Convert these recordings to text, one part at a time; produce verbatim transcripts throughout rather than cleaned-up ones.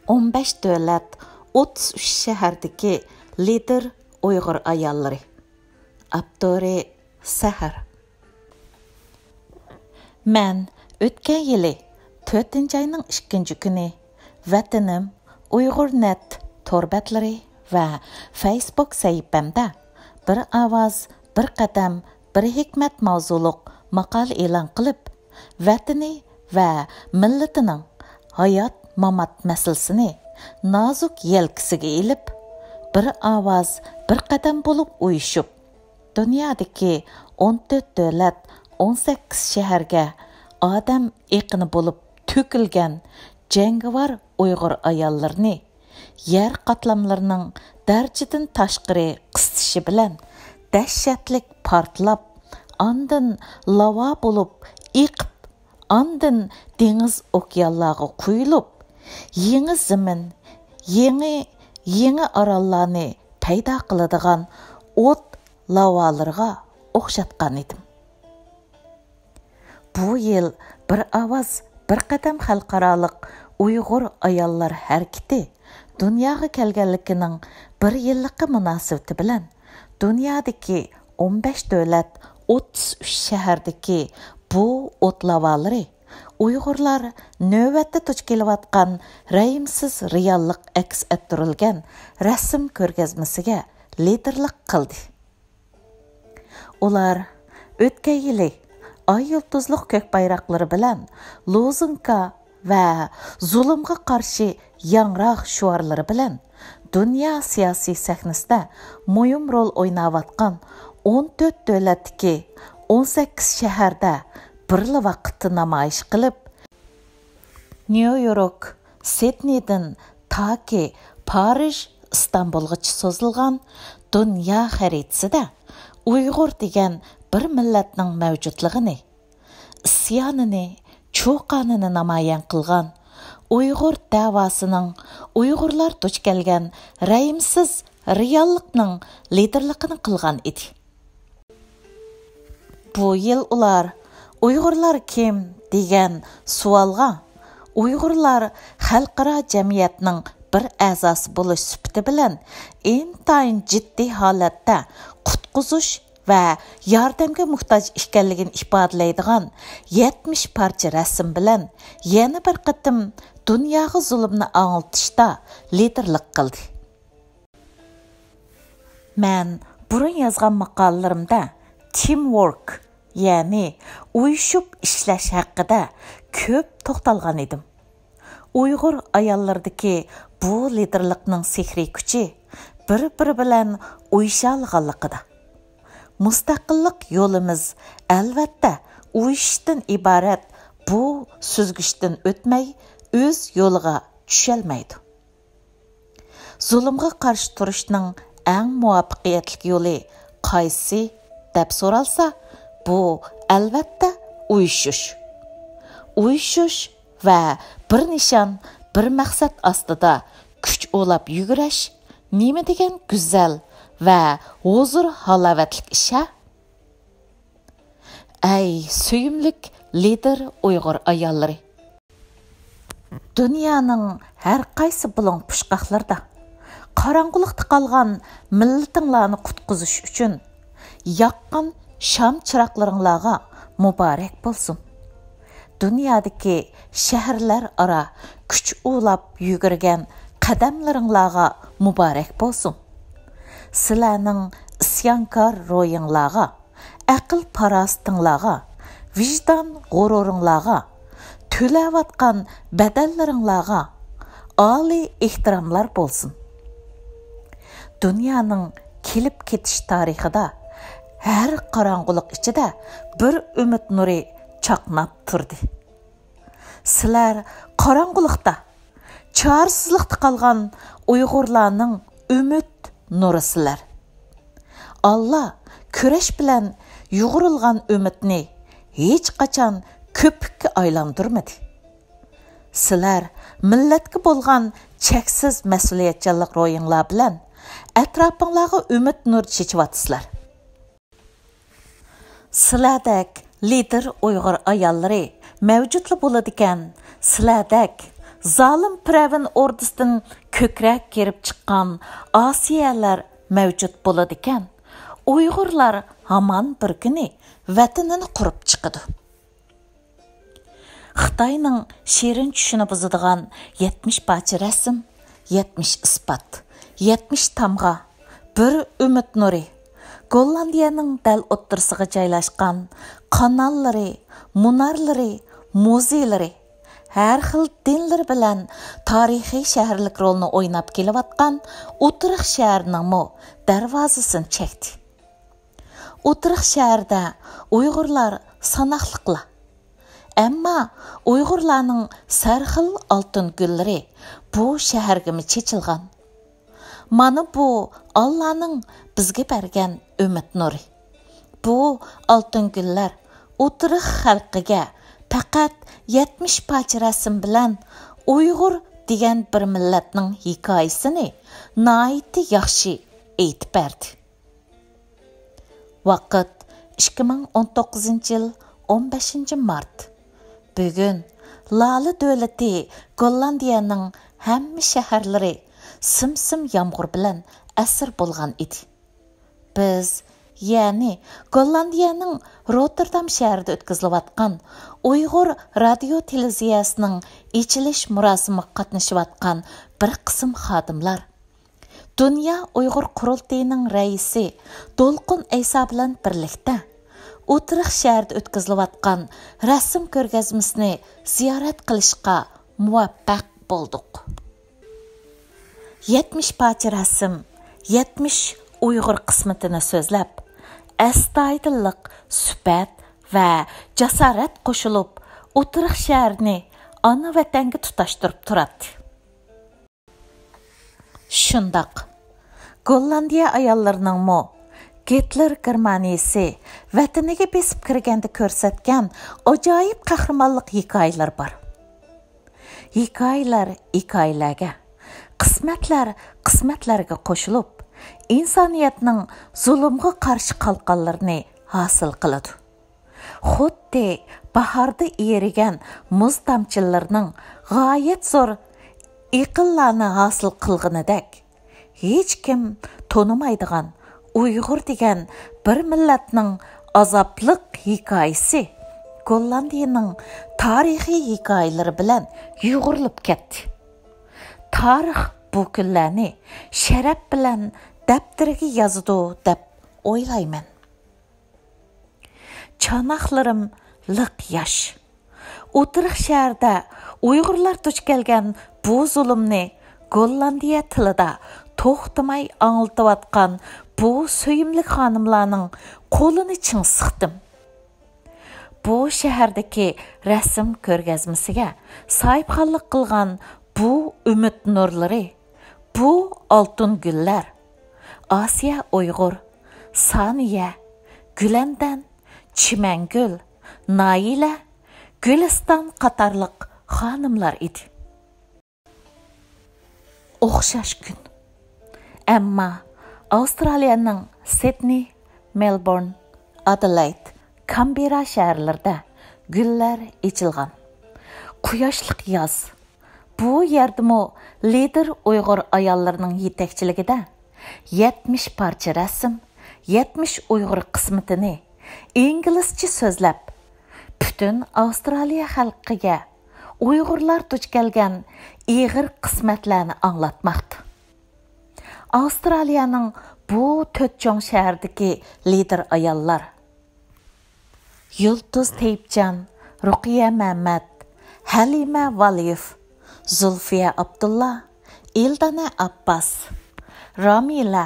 ئون بەش دۆلەت، ئوتتۇز ئۈچ شەھەردىكى لىدېر ئۇيغۇر ئاياللىرى. ئاپتورى سەھەر. مەن ئۆتكەن يىلى تۆتىنچى ئاينىڭ ئىككىنچى كۈنى ۋەتىنىم ئۇيغۇر نەت تور بەتلىرى ۋە فەيسبۇك سەھىپەمدە بىر ئاۋاز، بىر قەدەم، بىر ھېكمەت ماۋزۇلۇق ماقالە ئېلان قىلىپ، ۋەتىنى ۋە مىللىتىنىڭ ھايات-مامات مەسىلىسىنى نازۇك يەلكىسىگە ئېلىپ، بىر ئاۋاز، بىر قەدەم بولۇپ ئۇيۇشۇپ، دۇنيادىكى ئون تۆت دۆلەت، ئون سەككىز شەھەرگە ئادەم ئېقىنى بولۇپ تۆكۈلگەن جەڭگىۋار ئۇيغۇر ئاياللىرىنى يەر قاتلاملىرىنىڭ دەرىجىدىن تاشقىرى قىسىشى بىلەن دەھشەتلىك پارتلاپ، ئاندىن لاۋا بولۇپ ئېقىپ، ئاندىن دېڭىز ئوكيانلارغا قۇيۇلۇپ، يېڭى زېمىن، يېڭى، يېڭى ئاراللارنى پەيدا قىلىدىغان ئوت لاۋالىرىغا ئوخشاتقان ئىدىم. بۇ يىل بىر ئاۋاز، بىر قەدەم خەلقئارالىق ئۇيغۇر ئاياللار ھەرىكىتى دۇنياغا كەلگەنلىكىنىڭ بىر يىللىقى مۇناسىۋىتى بىلەن، دۇنيادىكى ئون بەش دۆلەت، ئوتتۇز ئۈچ شەھەردىكى بۇ ئوت لاۋالىرى ئۇيغۇرلار نۆۋەتتە دۇچ كېلىۋاتقان رەھىمسىز رېئاللىق ئەكس ئەتتۈرۈلگەن رەسىم كۆرگەزمىسىگە لىدېرلىق قىلدى. ئۇلار ئۆتكەن يىلى ئاي يۇلتۇزلۇق كۆك بايراقلىرى بىلەن، لوزۇنكا ۋە زۇلۇمغا قارشى ياڭراق شوئارلىرى بىلەن دۇنيا سىياسىي سەھنىسىدە مۇھىم رول ئويناۋاتقان ئون تۆت دۆلەتتىكى ئون سەككىز شەھەردە بىرلا ۋاقىتتا نامايىش قىلىپ، نيۇ يورك، سىدنېيدىن تاكى پارىژ، ئىستانبۇلغىچە سوزۇلغان دۇنيا خەرىتىسىدە ئۇيغۇر دېگەن بىر مىللەتنىڭ مەۋجۇتلۇقىنى، ئىسيانىنى، چۇقانىنى نامايان قىلغان، ئۇيغۇر دەۋاسىنىڭ، ئۇيغۇرلار دۇچ كەلگەن رەھىمسىز رېئاللىقنىڭ لىدېرلىقىنى قىلغان ئىدى. بۇ يىل ئۇلار «ئۇيغۇرلار كىم؟» دېگەن سوئالغا، «ئۇيغۇرلار خەلقئارا جەمئىيەتنىڭ بىر ئەزاسى بولۇش سۈپىتى بىلەن ئىنتايىن جىددىي ھالەتتە قۇتقۇزۇش ۋە ياردەمگە موھتاج ئىكەنلىكىنى ئىپادىلەيدىغان يەتمىش پارچە رەسىم بىلەن يەنە بىر قېتىم دۇنياغا زۇلۇمنى ئاڭلىتىشتا لىدېرلىق قىلدى.» مەن بۇرۇن يازغان ماقالىلىرىمدە تىم ۋورك، يەنى ئۇيۇشۇپ ئىشلەش ھەققىدە كۆپ توختالغان ئىدىم. ئۇيغۇر ئاياللىرىدىكى بۇ لىدېرلىقنىڭ سېھرىي كۈچى بىر-بىرى بىلەن ئۇيۇشالىغانلىقىدا. مۇستەقىللىق يولىمىز، ئەلۋەتتە، ئۇيۇشۇشتىن ئىبارەت بۇ سۈزگۈچتىن ئۆتمەي، ئۆز يولىغا چۈشەلمەيدۇ. زۇلۇمغا قارشى تۇرۇشنىڭ ئەڭ مۇۋەپپەقىيەتلىك يولى قايسى، دەپ سورالسا، بۇ، ئەلۋەتتە، ئۇيۇشۇش. ئۇيۇشۇش ۋە بىر نىشان، بىر مەقسەت ئاستىدا كۈچ ئۇلاپ يۈگۈرۈش نېمە دېگەن گۈزەل ۋە ھۇزۇر-ھالاۋەتلىك ئىش ھە؟ ئەي، سۆيۈملۈك لىدېر ئۇيغۇر ئاياللىرى! دۇنيانىڭ ھەر قايسى بۇلۇڭ پۇچقاقلىرىدا قاراڭغۇلۇقتا قالغان مىللىتىڭلارنى قۇتقۇزۇش ئۈچۈن ياققان شام چىراغلىرىڭلارغا مۇبارەك بولسۇن. دۇنيادىكى شەھەرلەر ئارا كۈچ ئۇلاپ يۈگۈرگەن قەدەملىرىڭلارغا مۇبارەك بولسۇن. سىلەرنىڭ ئىسيانكار روھىڭلارغا، ئەقىل-پاراسىتىڭلارغا، ۋىجدان غۇرۇرۇڭلارغا، تۆلەۋاتقان بەدەللىرىڭلارغا ئالىي ئېھتىراملار بولسۇن. دۇنيانىڭ كېلىپ كېتىش تارىخىدا ھەر قاراڭغۇلۇق ئىچىدە بىر ئۈمىد نۇرى چاقناپ تۇردى. سىلەر قاراڭغۇلۇقتا، چارىسىزلىقتا قالغان ئۇيغۇرلارنىڭ ئۈمىد نۇرىسىلەر. ئاللا كۈرەش بىلەن يۇغۇرۇلغان ئۈمىدنى ھېچقاچان كۆپۈككە ئايلاندۇرمىدى. سىلەر مىللەتكە بولغان چەكسىز مەسئۇلىيەتچانلىق روھىڭلار بىلەن ئەتراپىڭلارغا ئۈمىد نۇر چېچىۋاتىسىلەر. سىلەردەك لىدېر ئۇيغۇر ئاياللىرى مەۋجۇتلا بولىدىكەن، سىلەردەك زالىم پىرئەۋن ئوردىسىدىن كۆكرەك كېرىپ چىققان ئاسىيەلەر مەۋجۇت بولىدىكەن، ئۇيغۇرلار ھامان بىر كۈنى ۋەتىنىنى قۇرۇپ چىقىدۇ. خىتاينىڭ شېرىن چۈشىنى بۇزىدىغان يەتمىش پارچە رەسىم، يەتمىش ئىسپات، يەتمىش تامغا، بىر ئۈمىد نۇرى. گوللاندىيەنىڭ دەل ئوتتۇرىسىغا جايلاشقان قاناللىرى، مۇنارلىرى، مۇزېيلىرى، ھەر خىل دىنلىرى بىلەن تارىخىي شەھەرلىك رولنى ئويناپ كېلىۋاتقان ئوتتۇرىق شەھەرنىڭمۇ دەرۋازىسىنى چەكتى. ئوتتۇرىق شەھەردە ئۇيغۇرلار ساناقلىقلا. ئەمما ئۇيغۇرلارنىڭ سەرخىل ئالتۇن گۈللىرى بۇ شەھەرگىمۇ چېچىلغان. مانا بۇ ئاللانىڭ بىزگە بەرگەن ئۈمىد نۇرى. بۇ ئالتۇن گۈللەر ئوتتۇرىق خەلقىگە پەقەت يەتمىش پارچە رەسىم بىلەن ئۇيغۇر دېگەن بىر مىللەتنىڭ ھېكايىسىنى ناھايىتى ياخشى ئېيتىپ بەردى. ۋاقىت: ئىككى مىڭ ئون توققۇزىنچى يىل، ئون بەشىنچى مارت. بۈگۈن لالە دۆلىتى گوللاندىيەنىڭ ھەممە شەھەرلىرى سىم-سىم يامغۇر بىلەن ئەسىر بولغان ئىدى. بىز، يەنى گوللاندىيەنىڭ روتتېردام شەھىرىدە ئۆتكۈزۈلۈۋاتقان ئۇيغۇر رادىيو تېلېۋىزىيەسىنىڭ ئېچىلىش مۇراسىمىغا قاتنىشىۋاتقان بىر قىسىم خادىملار، دۇنيا ئۇيغۇر قۇرۇلتىيىنىڭ رەئىسى دولقۇن ئەيسا بىلەن بىرلىكتە ئوتتۇرىق شەھەردە ئۆتكۈزۈلۈۋاتقان رەسىم كۆرگەزمىسىنى زىيارەت قىلىشقا مۇۋەپپەق بولدۇق. يەتمىش پارچە رەسىم، يەتمىش ئۇيغۇر قىسمىتىنى سۆزلەپ، ئەستايىدىللىق، سۈپەت ۋە جاسارەت قوشۇلۇپ، ئوتتۇرىق شەھەرنى ئانا ۋەتەنگە تۇتاشتۇرۇپ تۇراتتى. شۇنداق، گوللاندىيە ئاياللىرىنىڭمۇ گىتلېر گېرمانىيىسى ۋەتىنىگە بېسىپ كىرگەندە كۆرسەتكەن ئاجايىپ قەھرىمانلىق ھېكايىلىرى بار. ھېكايىلەر ھېكايىلەرگە، قىسمەتلەر قىسمەتلەرگە قوشۇلۇپ، ئىنسانىيەتنىڭ زۇلۇمغا قارشى قالقانلىرىنى ھاسىل قىلىدۇ. خۇددى باھاردا ئېرىگەن مۇز تامچىلىرىنىڭ غايەت زور ئېقىنلارنى ھاسىل قىلغىنىدەك، ھېچكىم تونۇمايدىغان ئۇيغۇر دېگەن بىر مىللەتنىڭ ئازابلىق ھېكايىسى گوللاندىيىنىڭ تارىخىي ھېكايىلىرى بىلەن يۇغۇرۇلۇپ كەتتى. تارىخ بۇ كۈنلەرنى شەرەپ بىلەن دەپتىرىگە يازىدۇ دەپ ئويلايمەن. چاناقلىرىم لىق ياش. ئوتتۇرىق شەھەردە ئۇيغۇرلار دۇچ كەلگەن بۇ زۇلۇمنى گوللاندىيە تىلىدا توختىماي ئاڭلىتىۋاتقان بۇ سۆيۈملۈك خانىملارنىڭ قولىنى چىڭ سىقتىم. بۇ شەھەردىكى رەسىم كۆرگەزمىسىگە ساھىبخانلىق قىلغان بۇ ئۈمىد نۇرلىرى، بۇ ئالتۇن گۈللەر، ئاسىيە ئۇيغۇر، سانىيە، گۈلەندەن، چىمەنگۈل، نايلە، گۈلىستان قاتارلىق خانىملار ئىدى. ئوخشاش كۈن. ئەمما ئاۋسترالىيەنىڭ سىدنېي، مېلبورن، ئادېلايد، كامبېررا شەھەرلىرىدە گۈللەر ئېچىلغان. قۇياشلىق ياز. بۇ يەردىمۇ لىدېر ئۇيغۇر ئاياللىرىنىڭ يېتەكچىلىكىدە يەتمىش پارچە رەسىم، يەتمىش ئۇيغۇر قىسمىتىنى ئىنگلىزچە سۆزلەپ، پۈتۈن ئاۋسترالىيە خەلقىگە ئۇيغۇرلار دۇچ كەلگەن ئېغىر قىسمەتلەرنى ئاڭلاتماقتا. ئاۋسترالىيەنىڭ بۇ تۆت چوڭ شەھىرىدىكى لىدېر ئاياللار، يۇلتۇز تېيىپجان، رۇقىيە مەمەت، ھەلىمە ۋالىيېف، زۇلفىيە ئابدۇللا، ئىلدانە ئابباس، رامىلە،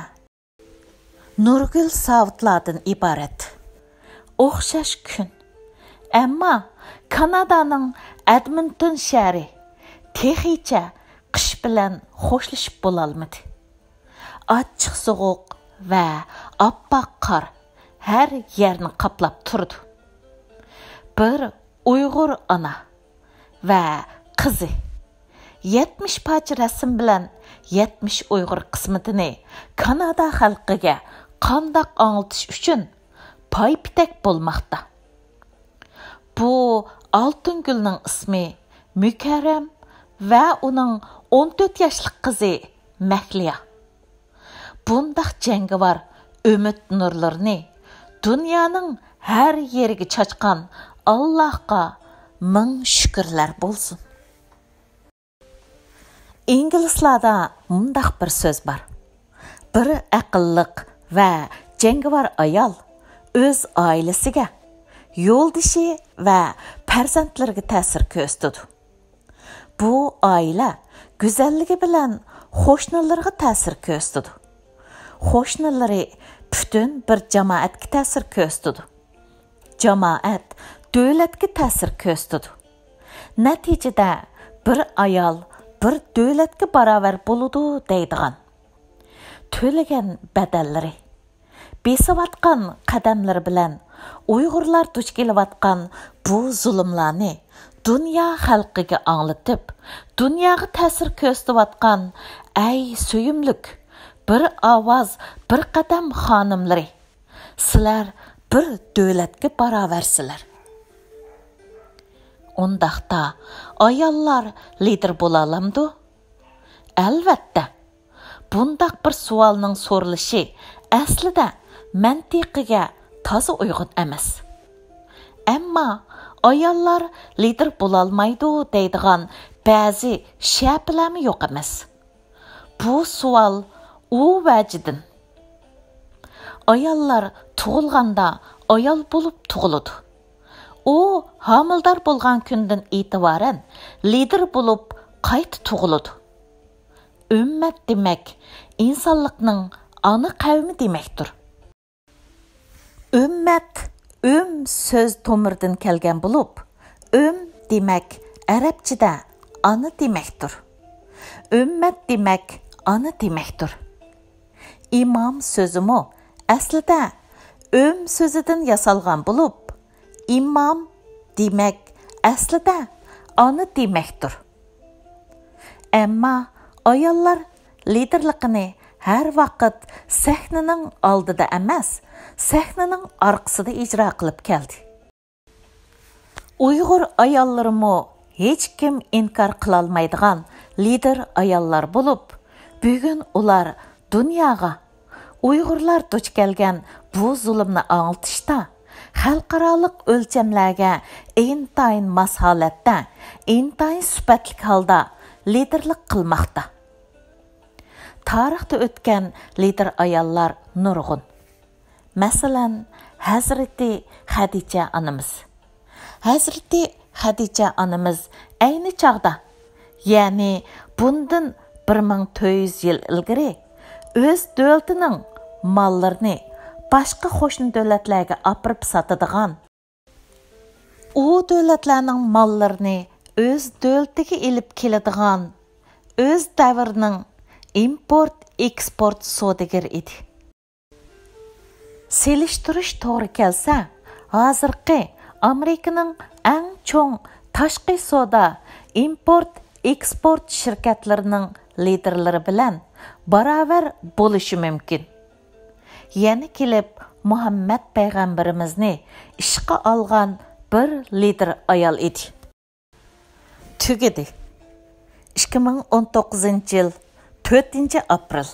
نۇرگۈل ساۋۇتلاردىن ئىبارەت. ئوخشاش كۈن. ئەمما كانادانىڭ ئەدمونتون شەھىرى تېخىچە قىش بىلەن خوشلىشىپ بولالمىدى. ئاچچىق سوغۇق ۋە ئاپئاق قار ھەر يەرنى قاپلاپ تۇرىدۇ. بىر ئۇيغۇر ئانا ۋە قىزى يەتمىش پارچە رەسىم بىلەن يەتمىش ئۇيغۇر قىسمىتىنى كانادا خەلقىگە قانداق ئاڭلىتىش ئۈچۈن پايپېتەك بولماقتا. بۇ ئالتۇن گۈلنىڭ ئىسمى مۇكەررەم ۋە ئۇنىڭ ئون تۆت ياشلىق قىزى مەھلىيا. بۇنداق جەڭگىۋار ئۈمىد نۇرلىرىنى دۇنيانىڭ ھەر يېرىگە چاچقان ئاللاھقا مىڭ شۈكۈرلەر بولسۇن. ئىنگلىزلاردا مۇنداق بىر سۆز بار: بىر ئەقىللىق ۋە جەڭگىۋار ئايال ئۆز ئائىلىسىگە، يولدىشى ۋە پەرزەنتلىرىگە تەسىر كۆرسىتىدۇ. بۇ ئائىلە گۈزەللىكى بىلەن قوشنىلىرىغا تەسىر كۆرسىتىدۇ. قوشنىلىرى پۈتۈن بىر جامائەتكە تەسىر كۆرسىتىدۇ. جامائەت دۆلەتكە تەسىر كۆرسىتىدۇ. نەتىجىدە بىر ئايال بىر دۆلەتكە باراۋەر بولىدۇ دەيدىغان. تۆلىگەن بەدەللىرى، بېسىۋاتقان قەدەملىرى بىلەن ئۇيغۇرلار دۇچ كېلىۋاتقان بۇ زۇلۇملارنى دۇنيا خەلقىگە ئاڭلىتىپ، دۇنياغا تەسىر كۆرسىتىۋاتقان، ئەي سۆيۈملۈك، بىر ئاۋاز، بىر قەدەم خانىملىرى، سىلەر بىر دۆلەتكە باراۋەرسىلەر. ئۇنداقتا ئاياللار لىدىر بولالامدۇ؟ ئەلۋەتتە. بۇنداق بىر سوئالنىڭ سورىلىشى ئەسلىدە مەنتىقىگە تازا ئۇيغۇن ئەمەس. ئەمما ئاياللار لىدىر بولالمايدۇ دەيدىغان بەزى شەپىلەرمۇ يوق ئەمەس. بۇ سوئال ئۇ ۋەجىدىن. ئاياللار تۇغۇلغاندا ئايال بولۇپ تۇغۇلىدۇ. ئۇ ھامىلىدار بولغان كۈندىن ئېتىبارەن لىدىر بولۇپ قايتا تۇغۇلىدۇ. ئۈممەت دېمەك، ئىنسانلىقنىڭ ئانا قەۋمى دېمەكتۇر. ئۈممەت، ئۈم سۆز تومۇرىدىن كەلگەن بولۇپ، ئۈم دېمەك، ئەرەبچىدە ئانا دېمەكتۇر. ئۈممەت دېمەك، ئانا دېمەكتۇر. ئىمام سۆزىمۇ ئەسلىدە ئۈم سۆزىدىن ياسالغان بولۇپ، ئىمام دېمەك، ئەسلىدە ئانا دېمەكتۇر. ئەمما ئاياللار لىدىرلىقىنى ھەر ۋاقىت سەھنىنىڭ ئالدىدا ئەمەس، سەھنىنىڭ ئارقىسىدا ئىجرا قىلىپ كەلدى. ئۇيغۇر ئاياللىرىمۇ ھېچكىم ئىنكار قىلالمايدىغان لىدىر ئاياللار بولۇپ، بۈگۈن ئۇلار دۇنياغا ئۇيغۇرلار دۇچ كەلگەن بۇ زۇلۇمنى ئاڭلىتىشتا، خەلقئارالىق ئۆلچەملەرگە ئىنتايىن ماس ھالەتتە، ئىنتايىن سۈپەتلىك ھالدا لىدىرلىق قىلماقتا. تارىختا ئۆتكەن لىدىر ئاياللار نۇرغۇن. مەسىلەن، ھەزرىتى خەدىچە ئانىمىز. ھەزرىتى خەدىچە ئانىمىز ئەينى چاغدا، يەنى بۇندىن بىر مىڭ تۆت يۈز يىل ئىلگىرى، ئۆز دۆلىتىنىڭ ماللىرىنى باشقا قوشنا دۆلەتلەرگە ئاپىرىپ ساتىدىغان، ئۇ دۆلەتلەرنىڭ ماللىرىنى ئۆز دۆلىتىگە ئېلىپ كېلىدىغان، ئۆز دەۋرىنىڭ ئىمپورت ئېكسپورت سودىگىرى ئىدى. سېلىشتۇرۇش توغرا كەلسە، ھازىرقى ئامېرىكىنىڭ ئەڭ چوڭ تاشقى سودا، ئىمپورت ئېكسپورت شىركەتلىرىنىڭ لىدىرلىرى بىلەن باراۋەر بولۇشى مۇمكىن. يەنە كېلىپ مۇھەممەد پەيغەمبىرىمىزنى ئىشقا ئالغان بىر لىدىر ئايال ئىدى. تۈگىدى. ئىككى مىڭ ئون توققۇزىنچى يىل، تۆتىنچى ئاپرېل.